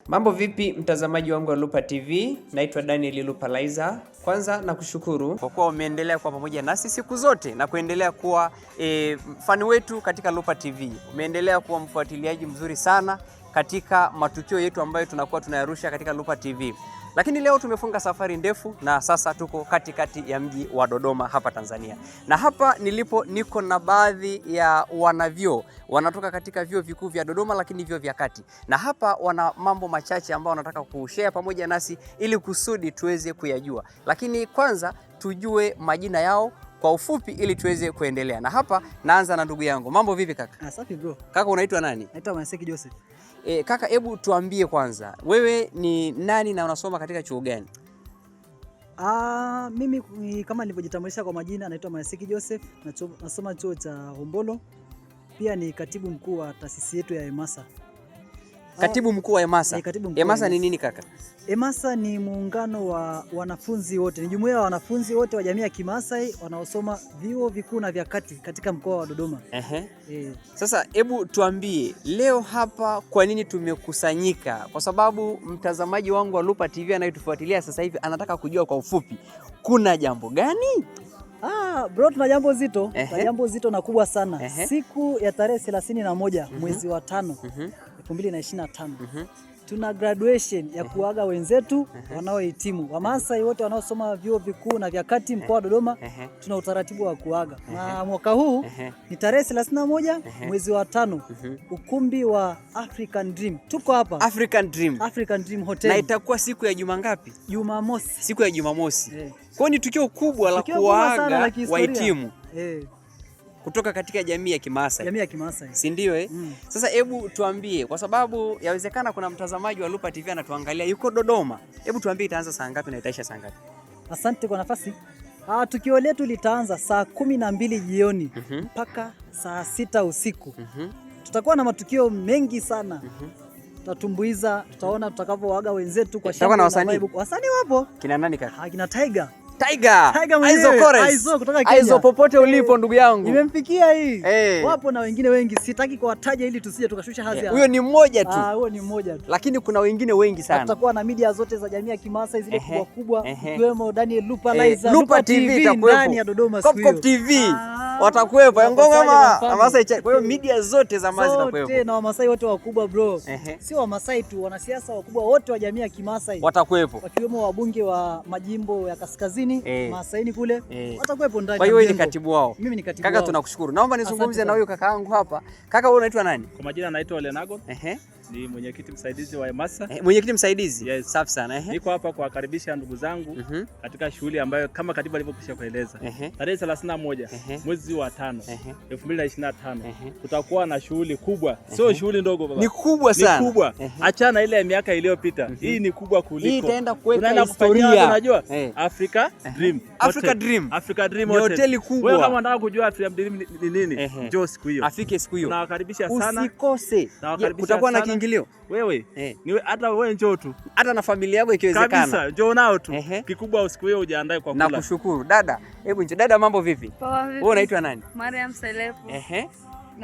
Mambo vipi mtazamaji wangu wa Lupa TV, naitwa Daniel Lupa Laizer. Kwanza nakushukuru kwa kuwa umeendelea kuwa pamoja nasi siku zote na kuendelea kuwa fan wetu katika Lupa TV. Umeendelea kuwa mfuatiliaji mzuri sana katika matukio yetu ambayo tunakuwa tunayarusha katika Lupa TV. Lakini leo tumefunga safari ndefu na sasa tuko katikati ya mji wa Dodoma hapa Tanzania. Na hapa nilipo niko na baadhi ya wanavyuo wanatoka katika vyuo vikuu vya Dodoma lakini vyuo vya kati. Na hapa wana mambo machache ambayo wanataka kushare pamoja nasi ili kusudi tuweze kuyajua. Lakini kwanza tujue majina yao kwa ufupi ili tuweze kuendelea. Na hapa naanza na ndugu yangu. Mambo vipi kaka? Ah, safi bro. Kaka, unaitwa nani? Naitwa Maseki Joseph. Kaka, hebu tuambie kwanza wewe ni nani na unasoma katika chuo gani? Ah, mimi ni kama nilivyojitambulisha kwa majina, naitwa Maseki Joseph, nasoma chuo cha Hombolo. Pia ni katibu mkuu wa taasisi yetu ya EMASA. Katibu mkuu wa EMASA. Katibu mkuu wa EMASA ni EMASA. nini kaka? EMASA ni muungano wa wanafunzi wote, ni jumuiya ya wanafunzi wote wa jamii ya Kimasai wanaosoma vyuo vikuu na vya kati katika mkoa wa Dodoma. Sasa hebu tuambie leo hapa kwa nini tumekusanyika? Kwa sababu mtazamaji wangu wa Lupa TV anayetufuatilia sasa hivi anataka kujua kwa ufupi kuna jambo gani? Ah, bro, tuna jambo zito, tuna jambo zito na kubwa sana. Siku ya tarehe 31 mwezi wa 5 2025 tuna graduation ya kuaga wenzetu wanaohitimu. Wamasai wote wanaosoma vyuo vikuu na vya kati mkoa wa Dodoma, tuna utaratibu wa kuaga. Na mwaka huu ni tarehe 31 mwezi wa 5, ukumbi wa African Dream. Tuko hapa African Dream. African Dream Hotel. Na itakuwa siku ya juma ngapi? Jumamosi. Siku ya Jumamosi. Kwa hiyo ni tukio kubwa la Tukio kubwa sana la kuaga kihistoria. wahitimu kutoka katika jamii ya Kimaasai. Jamii ya Kimasai. Si ndio eh? Mm. Sasa hebu tuambie, kwa sababu yawezekana kuna mtazamaji wa Lupa TV anatuangalia yuko Dodoma. Hebu tuambie itaanza saa ngapi na itaisha saa ngapi? Asante kwa nafasi. Tukio letu litaanza saa 12 jioni mpaka saa 6 usiku. Tutakuwa na matukio mengi sana. Tutatumbuiza, tutaona tutakavyoaga wenzetu kwa Tutakuwa na shangwe na wasanii? vibe. Wasanii wapo. Kina nani kaka? Kina Tiger. Tiger. Tiger mwenyewe. Aizo Kores. Aizo kutoka Kenya. Aizo popote ulipo ndugu yangu. Imemfikia hii. Eh. Wapo na wengine wengi, sitaki kuwataja ili tusije tukashusha hadhi. Huyo ni mmoja tu. Ah, huyo ni mmoja tu. Lakini kuna wengine wengi sana. Tutakuwa na media zote za jamii ya Kimasai zile kubwa kubwa, ikiwemo Daniel Lupa Laizer, Lupa TV itakuwepo. ndani ya Dodoma siku Cop hiyo. Cop TV Ah, watakuwepo. unakosaje Ngoma mfano? Wamasai. Kwa hiyo media zote za Masai Zote zitakuwepo. na Wamasai wote wakubwa bro. Sio Wamasai tu, wanasiasa wakubwa wote wa jamii ya Kimasai Watakuwepo. wakiwemo wabunge wa majimbo ya kaskazini Masaini kule watakuwepo ndani. Kwa hiyo ya wewe ni mjengo. katibu wao. Mimi ni katibu Kaka, wao. tunakushukuru. Naomba nizungumze Asante na huyu kaka yangu hapa. Kaka, wewe unaitwa nani? Kwa majina naitwa Olenago, ni mwenyekiti msaidizi wa EMASA. Mwenyekiti msaidizi. Yes. Safi sana. Niko hapa kuwakaribisha ndugu zangu katika shughuli ambayo kama katibu alivyokwisha kueleza. Tarehe 31 mwezi wa 5 2025 tutakuwa na shughuli kubwa, sio shughuli ndogo baba. Ni kubwa sana. Ni kubwa. Achana ile ya miaka iliyopita. Hii ni kubwa kuliko. Hii itaenda kuweka Tunaenda kufanyia historia. watu, unajua? Africa Dream Africa Hotel. Dream. Africa Dream Ni Hotel. hoteli kubwa. Wewe kama unataka kujua Africa Dream ni nini, njoo siku hiyo. Afike siku hiyo. Tunawakaribisha sana. Usikose. Nawakaribisha Kutakuwa na sana. kiingilio. Wewe, ni hata wewe njoo tu. Hata na familia yako ikiwezekana. Kabisa, njoo nao tu. Ehe. Kikubwa usiku hiyo ujiandae kwa kula. Nakushukuru. Dada, hebu njoo. Dada, mambo vipi? Poa vipi? Wewe unaitwa nani? Mariam Selepu.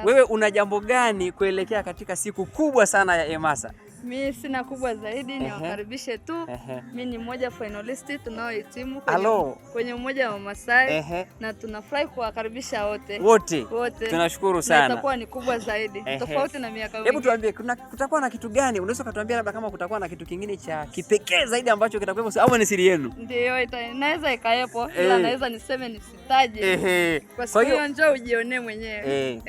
Wewe una jambo gani kuelekea katika siku kubwa sana ya EMASA? Mi sina kubwa zaidi, niwakaribishe tu. Mi ni mmoja finalist tunaohitimu Alo. kwenye umoja wa Masai na tunafurahi kuwakaribisha wote. Wote. Wote. Tunashukuru Na sana. itakuwa ni kubwa zaidi tofauti na miaka Hebu mingi. tuambie kutakuwa na kitu gani? Unaweza ukatuambia labda kama kutakuwa na kitu kingine cha kipekee zaidi ambacho kitakuwepo au ni siri yenu? Ndio, inaweza ikawepo, ila naweza niseme nisitaje. Kwa siku hiyo njoo ujionee mwenyewe.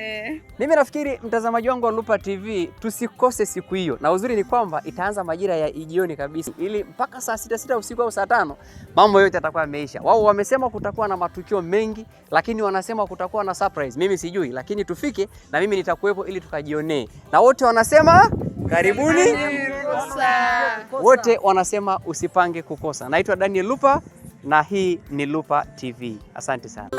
Mimi nafikiri mtazamaji wangu wa Lupa TV tusikose siku hiyo, na uzuri ni kwamba itaanza majira ya jioni kabisa, ili mpaka saa 6 usiku au saa 5 mambo yote yatakuwa yameisha. Wao wamesema kutakuwa na matukio mengi, lakini wanasema kutakuwa na surprise. Mimi sijui, lakini tufike na mimi nitakuwepo ili tukajionee. Na wote wanasema karibuni, wote wanasema usipange kukosa. Naitwa Daniel Lupa na hii ni Lupa TV. Asante sana.